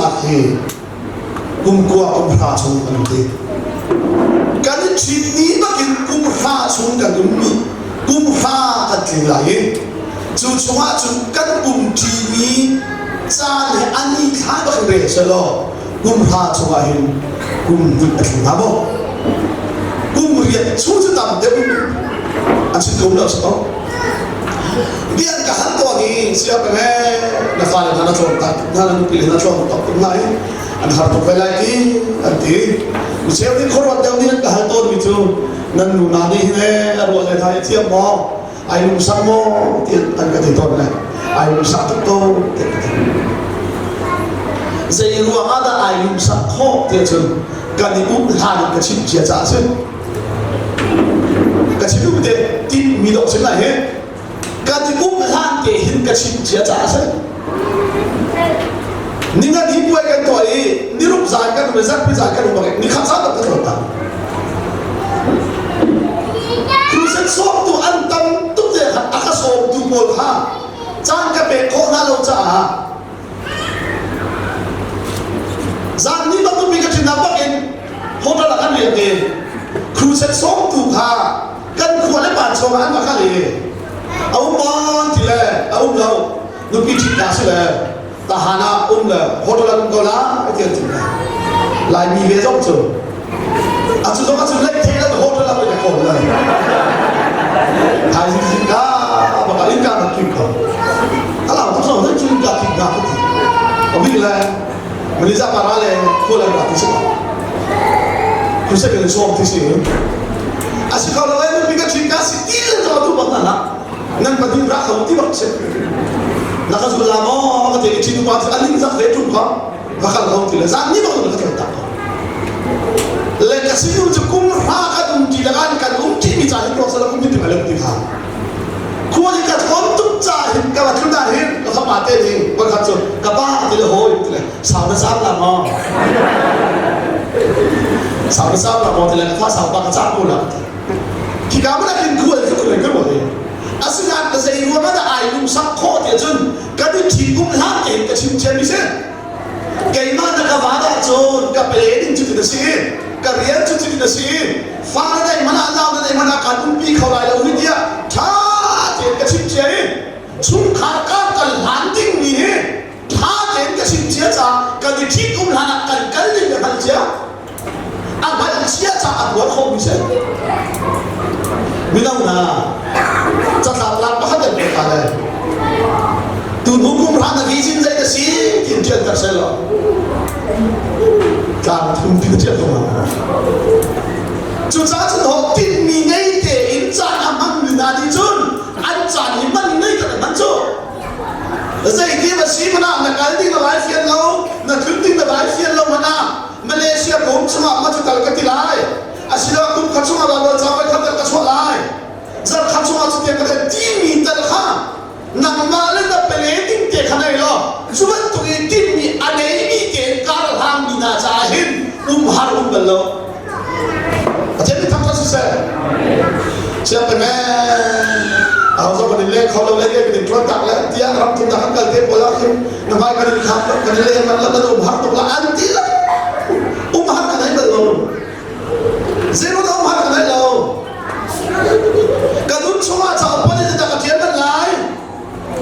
ṭhitumnak hi kum kua kum hra chung kan ti. Kan i ṭhit ni bakin kum hra chung kan um mi kum hra kan tling lai i cu chungah cun kan um ṭimi caan he an ni thla bakin rel selaw kum hra chungah hin kum hnih a tling hnga maw? Kum riat chung cu tam deuh an si ko lo si ko. Bian ka han tawn i sia ka nge na fale hna na tlawn tak hna na nupi le na tlawn tuk tuk hna i an har tuk ve lai ti an ti. Mi cheu nih khuaruat deuh nih an ka hal tawn mi cu nan nu na nih hin ee a ruah le hna i thiam maw ai lungsak maw ti an ka ti tawn le ai lungsak tuk to ti an ka ti. Zei ruang ah dah ai lungsak khawh ti cun kan i um hlan in ka chim cia caah a si. Ka chim duh te tin mi dok sim lai hi kan i um hlan te hin ka chim cia caah a si. Ninga ni puai kan tuah i niruk zan kan um i zarhpi zan kan um bang ni khat zan ka tlawn ta. Crusade sawmtu an tam tuk te khan a ka sawmtu pawl kha caan ka pek khawh hna lo caah Zan ni bantuk mi ka ṭhinak bak in hotel ah kan riak i crusade sawmtu kha kan khua le pan chungah an va kal i a um maw ti le a um lo nupi ṭhit ka si le tahan ah um le hotel ah um ko la ti an ti le Laimi ve zong cu a cu zong a cu lei thei le hotel ah ka kawl le thaizing zing ka baka in ka rak kim ko ala tu so zai chu ka kim ka ti abi le Malaysia para le khual an ra ti si ku se kan som ti si asi ko lo le mi ka chin ka si ti le to tu bak na nan padi ra kho ti bak se na ka zu la mo ka te chin pa aning zak ve tum kha va kal kho ti le zan ni bak ka tel tak ko le ka sinu cu kum hra kan um ti le kan kan um ti mi ca hin tuak sala kum ti ti ti kha khua hi ka thawn tuk ca hin ka va thlun ah hin ka fapa te nih pakhat cu ka pa ti le hawi ti le sau na sam la maw sau na sam la maw ti le ka fa sau pa ka cak ko la ti khi ka mana kin khual cu ka ka ruah asinain ka zei ruang ah dah ai lungsak khawh ti cun kan i ṭhitum hlan tein ka chim thiam mi si keimah na ka van ahcun ka pe ding cu ti na si ka rian cu ti na si fa na neih hmanh ah nau na neih hmanh ah kaan umpi kho lai lo hi tiah ṭha tein ka chim cia i chungkhar kan kal hlan ding mi hi ṭha tein ka chim cia caah kan i ṭhitum hlan ah kan kal ding ka hngalh cia a hngalh cia caah a tuar kho mi si mino hna catlap lak pakhat an pek ta le tu hnu kum hra na vision zei na si tin ṭial ter seh law tlang thum pi ṭial ko cucaah cun ho tinhmi ngei tein caan a hmangmi hna nih cun an caan hi man ngei tak an hman cu zeiti va si hmanh ah na kal ding na vai fian lo na tlun ding na vai fian lo hmanh ah Malaysia kum chungah ma cu kal ka ti lai asiloah kum khat chungah Baibal ca voi khat ka chuah lai zarh khat chungah cu tiang ka timi tal kha nangmah le na pele ding te kha nei law cu bantuk i tinhmi a neimi tein kar hlangmi hna caah hin umhar um bal lo Pathian nih thangṭhat siseh siangpahrang aho zong kan in leng kho lo le kan in ṭuan tak le tiah ram thumnak kan kal te pawl ah khin na hmai kan in kham kan in leng man lo um har tuk la an ti lo um har kan ai bal lo zeiruang dah um har kan ai lo ka nun chungah cauk pon in ka ṭial bal lai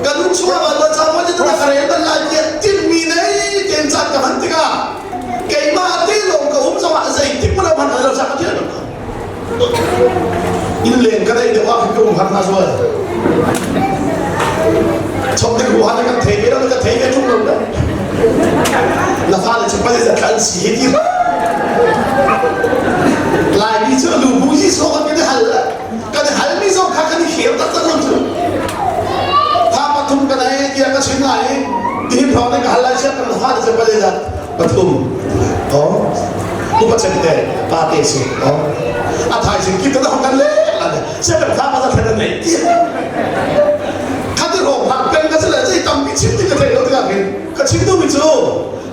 ka nun chungah Baibal ca pon in ka rel bal lai tiah tinhmi nei tein caan ka hman tikah keimah te lawng ka um zongah zeitik hmanh hman lo sa ka ṭial bal ko inn leng ka dei deuh ah khin ka um har hna zual chok ding ruhan kan thei ve lo ka thei ve ṭung lo le na fale cu pali za tlan si hi ti Laimi cu lu bu hi so kan kan hal kan hal mi zong kha kan i khel taktak lo cu fa pathum kan ei tiah ka chim lai i tihin thawng nih ka hal lai siap kan fale cu pali za pathum oh upa chen te pa te si oh a thaizing ki ta kan le la le siap kan fa pa za thlen nei ti khat i rom hak peng ka sile zei tampi chim ti ka thei lo tikah khin ka chim duhmi cu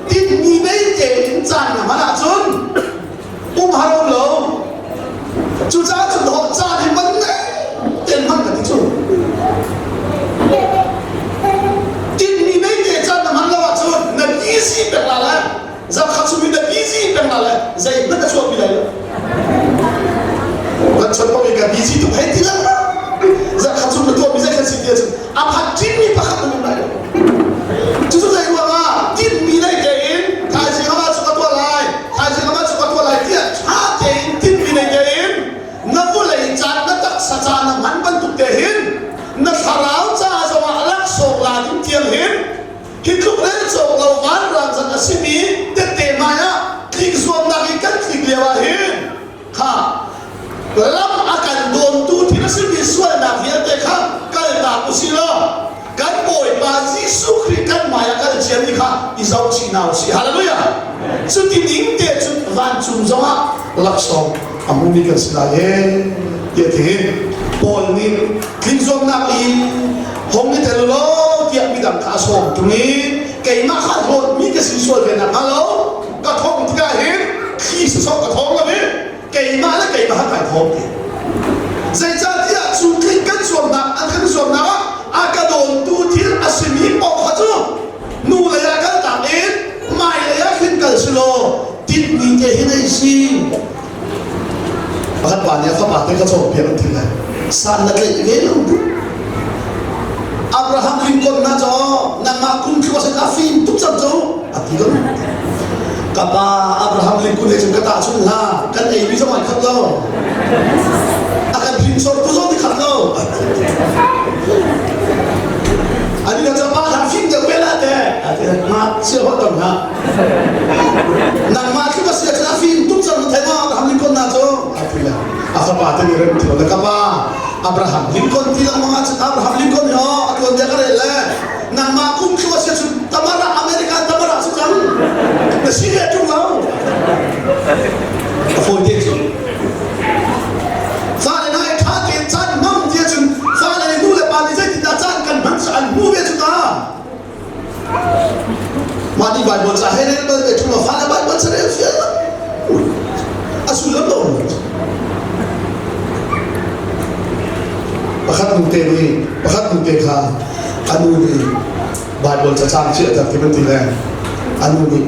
tinhmi nei tein caan na hman ahcun um har um lo cucaah cun dawh caan hi man nei ten hman ka ti cu tinhmi nei te caan na hman lo ahcun na busy pek la lai. simi tette hmai ah tlik zuamnak in kan tlik lio ah hin kha lam a kan dawntu thil a simi sualnak vialte kha kaltak usih law kan Bawipa Jesuh Khrih kan hmai ah kal ciami kha i zohchih hna usih. Hallelujah! Cuti ning te cun vancung zongah laksawng a hmumi kan si lai ee tiah ti Paul nih tlinzuamnak i hong i tel law tiah midang kha a sawm ṭung i keimah kha hlawtmi ka si sual ve nakhnga lo ka thong tikah hin thli sawsawh ka thawng lo i keimah le keimah kha kai thawng ti. Zeicahtiah cu tling kan zuamnak an kan zuamnak ah a ka dawntu thil a simi paoh kha cu nu lei ah kal tak in hmai lei ah khin kal si law tinhmi te hi nei si. Pakhat pa nih a fapa te kha cawnpiak an ti lai. San na tlaih ve lo. Abraham Lincoln na cu nangmah kum thlu a a fim tuk cang cu a ti lo. Ka pa Abraham Lincoln he cun ka tahchunh hlah kan ei mi zong ai khat lo. A kan hringsortu zong ti khat lo. Ani ka pa kha fim deuh ve la te. A ti ngakchia hot ton ha. Nangmah tluk a si ahcun a fim tuk cang na thei ma Abraham Lincoln na cu. A ti le a fapa te nih rem ti lo le ka pa Abraham Lincoln ti lengmang ahcun Abraham Lincoln hi aw a tuanbia ka rel le nangmah kum thlu a si ahcun tamara America tamara si cang na si ve ṭung lo a fawi te cu fale hna i ṭha tein caan hmang ti ahcun fale nih nu le pa nih zeitindah caan kan hman cu an hmu ve cu ta Mah nih Baibal ca he rel bal ve ṭung lo fale Baibal ca rel fial lo a sullam lo pakhat nu te nih pakhat nu te kha a nu nih Baibal ca caang chiahter ti kan ti le a nu nih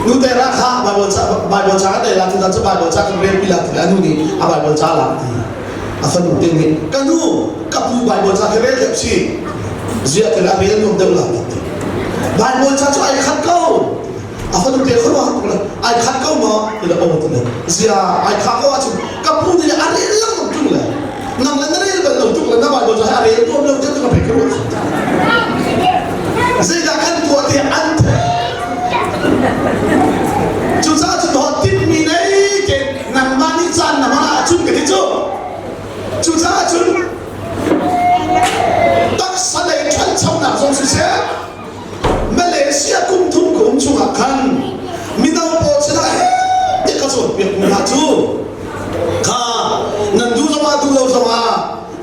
nu te ra kha Baibal ca Baibal ca kan rel la tu cu Baibal ca kan rel pi la ti le a nu nih a Baibal ca lak ti a fanu te nih ka nu ka pu Baibal ca khi rel deuh si ziah til a rel nuam deuh la ti Baibal ca cu ai khat ko a fanu te khuaruah tuk le ai khat ko maw ti le aw ti le zia ai kha ko ahcun ka pu nih a rel lengmang tung le nang le na rel bal lo tung le na Baibal ca hi a rel nuam lo deuh ka pek ka ruah zeidah kan tuah ti an cucaah cun ho tinhmi nei ke nangmah nih caan na hman ahcun ka ti cu cucaah cun taksa lei ṭhanchonak zong siseh Malaysia kum thum ka um chungah khan mino pawl sinah he tiah ka cawnpiak hna cu kha nan duh zongah duh lo zongah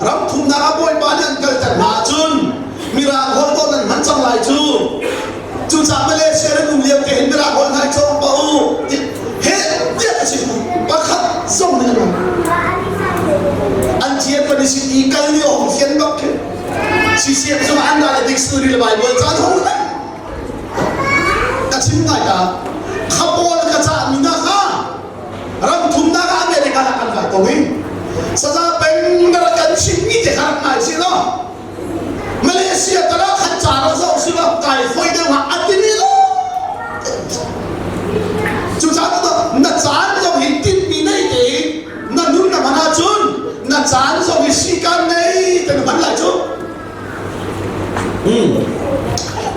ram thumnak ah bawipa nih an kalter hna ahcun mirang holh dawh nan hman cang lai cu Cucaah Malaysia nan um lio te hin mirang holh hna i cawng pah u he tiah ka chim pakhat zong nih an um an thian kan i sin i kal lio hong thian bak khi CCM zong an ra le dictionary le Bible ca hong ka chim ngai ta kha pawl ka cah mi na kha ram thumnak ah America ah kan vai ko i saza peng na rak kan chim mi te kha rak ngai si lo Malaysia tala khan ca rak zoh si lo kai foi deuh ah a timi lo cucaah na caan zong hi tinhmi nei te na nun na hman ahcun na caan zong hi sikan nei te na hman lai cu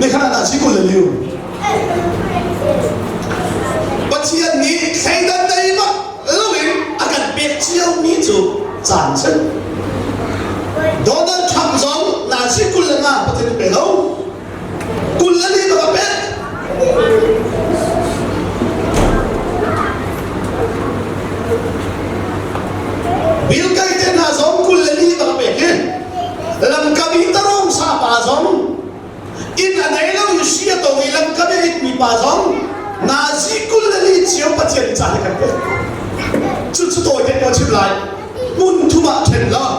ni khan na si kul le liu Pathian nih thleidan nei bak loin a kan pek ciomi cu caan si. Donald Trump zong Nazi 25 Pathian pe lo. 24 bak a pek. Bill Gates te hna zong 24 bak a pek i lamkam i tarong sa pa zong Inn a nei lo i hri a tong i lamkam i itmi pa zong nazi 24 cio Pathian nih ca he kan pek. Cucu tawi te ka chim lai. Hmun thum ah ṭhen law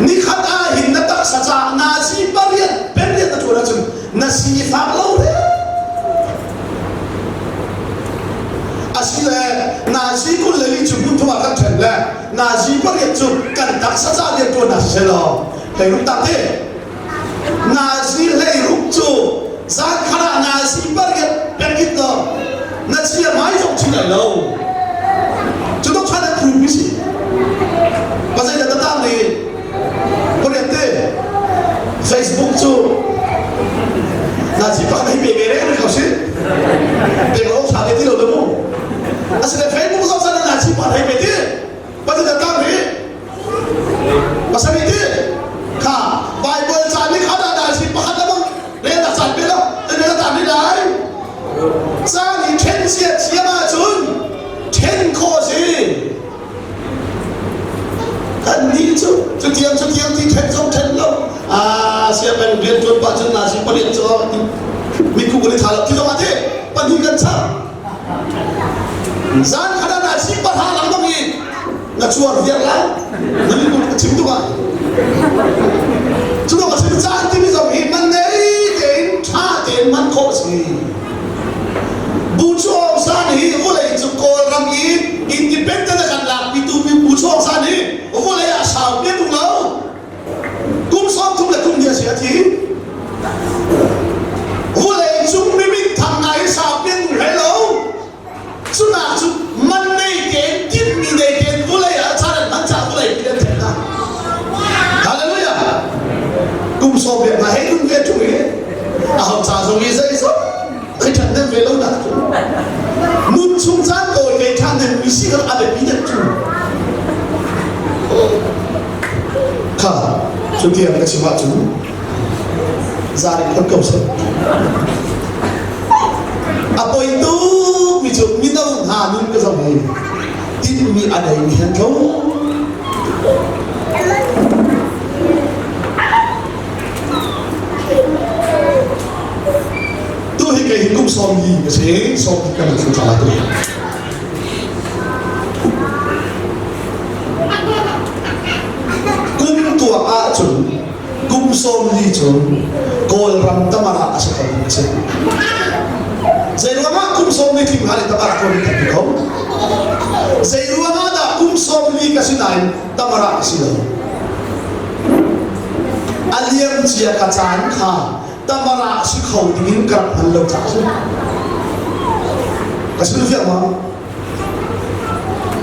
nikhat ah hin na taksa caah nazi pariat pariat na ṭuan ahcun na sifak lo re. Asile nazi 24 cu hmun thum ah kan ṭhen le nazi pariat cu kan taksa caah rian ṭuan hna siseh law hleiruk tak te Nazi 16 cu zan khat ah nazi pariat pekit law na chia mai zong chi lai lo. Cu tuk khan an phu si. Pasal da tatang ni pariat te Facebook cu Na si pakhat hei pe ve reng ko si. Pe ko tha te ti lo mu. Asile Facebook zong sana na si pakhat hei pe ti. Pathian da tang ri. Pasari ti. Kha Bible ca ni kha da da si pakhat la bang rel da caan pe lo. Te da ta ni lai. Caan i then sia thiam ahcun then khawh si. Kannih cu cutiang cutiang ti ṭhen zong ṭhen lo aa siapeng rian ṭuan pah cun nasi pariat cu ti mitku kan i thla lo ti zong ah ti pahnih kan char zan khat ah nasi pahra lengmang i na cuar viar lai na mitku ka chim tuk ah cu bang a si caan timi zong hi man nei tein ṭha tein man khawh a si. Bu Chu Aung San hi vawlei cu Kawlram i independent a kan lakpitu mi Bu Chu Aung San hi vawlei ah sau pian tung lo. Kum 30 le kum hnih a si a thi. Vawlei cung mi minthang hna hi sau pian tung hlei lo. Cunak cu man nei tein timhmi nei tein vawlei ah caan an hman caah vawlei pi an theih hna. Hallelujah! Kum sawm le hna hei nun ve ṭung i aho ca zong i zeizong hei ṭhat nem ve lo nak cu nun chung caan tawi te ṭhan nem mi si kha a biapi deuh cu. Kha cu tiang ka chim ahcun zaring phot ko seh. A poi tuk mi cu mino hna nun ka zoh hi tinhmi a nei mi han tlo. Tu hi kei hi kum sawm li ka si, sawm li kan thlu tla tu. Kum tuak ahcun kum 40 cu Kawlram tamara a si kho ding a si. Zeiruangah kum 40 tling hlan in tamara tuan kan ti kho? Zeiruangah dah kum 40 ka si nain tamara ka si lo? A liam cia ka caan kha tamara si kho ding in ka rak hman lo caah a si. Ka si fiang ma?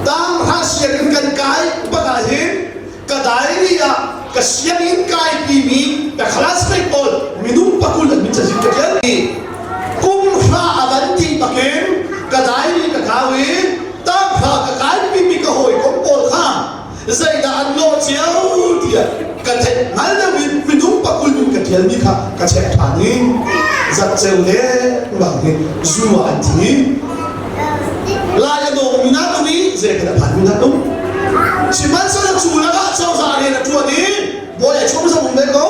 Tang hra sianginn kan kai bak ah hin ka diary ah ka sianginn kai pimi ka classmate pawl minung pakul an min cazin ka ṭial kum hra a van ti bakin ka diary ka kau i tanghra ka kai pimi ka hawikom pawl kha zeidah an lawh cio tiah ka theih hngal deuh in minung pakul min ka ṭialmi kha ka check ṭhan i zatceu le bang hi zu ah an thi Lai a dawng mi nak um i zei kan a phan mi nak um. Sihmanhsehlaw cu lakah cozah rian a ṭuan i bawi a chung zong um ve ko.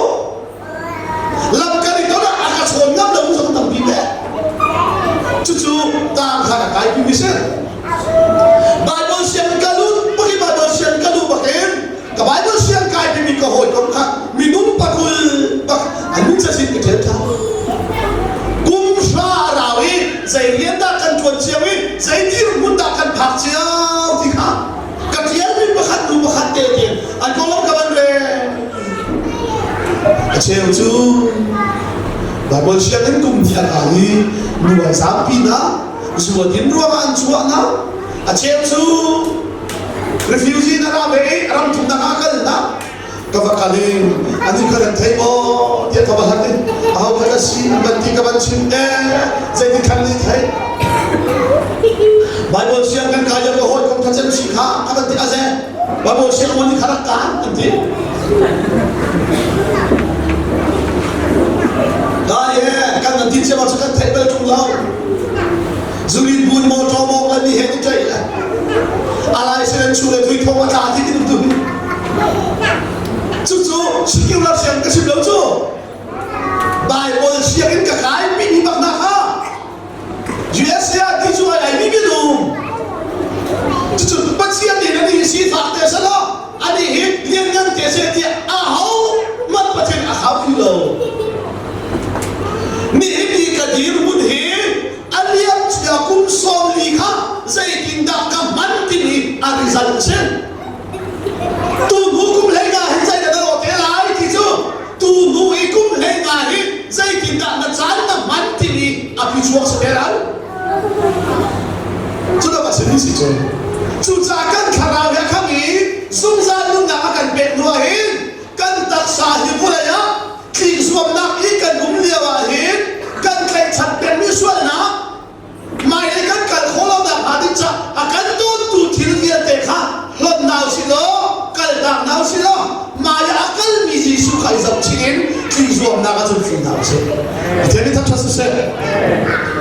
Lam kan i ton ah a ka chawn ngam lo zong tampi ve. Cucu tang khan a kai mi si. Bible siang ka lut bak i Bible siang ka luh bakin ka Bible siang kai mi ka hawikom kha minung pakul bak an min cazin ka ṭial ṭhan. Kum hra a rau i zei rian dah kan ṭuan cio i zei dirhmun dah kan phak cio ti kha ka ṭialmi pakhat hnu pakhat te tein an konglam ka van rel. A cheu cu Bible sianginn kum hnih a kai i nu an zaampi hna, zu a din ruangah an chuah hna. A cheu cu refugee na ra ve i ram thumnak ah kal hna. Ka va kal i ani kha nan thei maw tiah ka va hlat i aho kha na si an van ti ka van chim e zeitin khan ni thei Bible siang kan kai lio ka hawikom kha cem si kha a van ti aze Bible siang mon kha rak kaan an ti Da ye kan nan ti cia cu kan theih bal ṭung lo Zulin bun motor mong le mi he ni ṭai le alai sian chu le thui thong a tla ti ti tu Cucu secular siang ka chim lo cu. Bible sianginn ka kai mi bak na kha. USA ah ti cu ai ai mi minung. Cucu Pathian nih na nih sifak te salo ani hi lianngan te se tiah a ho man Pathian a khau ti lo. Nihin ni ka dirhmun hi a liam cia kum 40 kha zeitindah ka hman timi a result a si. Tuhnu kum 15 hin zeidah na lawh te lai ti cu tuhnu i kum 15 hi zeitindah na caan na hman timi a phichuak si te lai. Cu dah a simi si cu. Cucaah kan thlarau he kham i zungzal nunnak a kan pek hnu ah hin kan taksa hi vawlei ah tlik zuamnak i kan um lio ah. donghnak ahcun fim hna usih. Pathian nih thangṭhat siseh.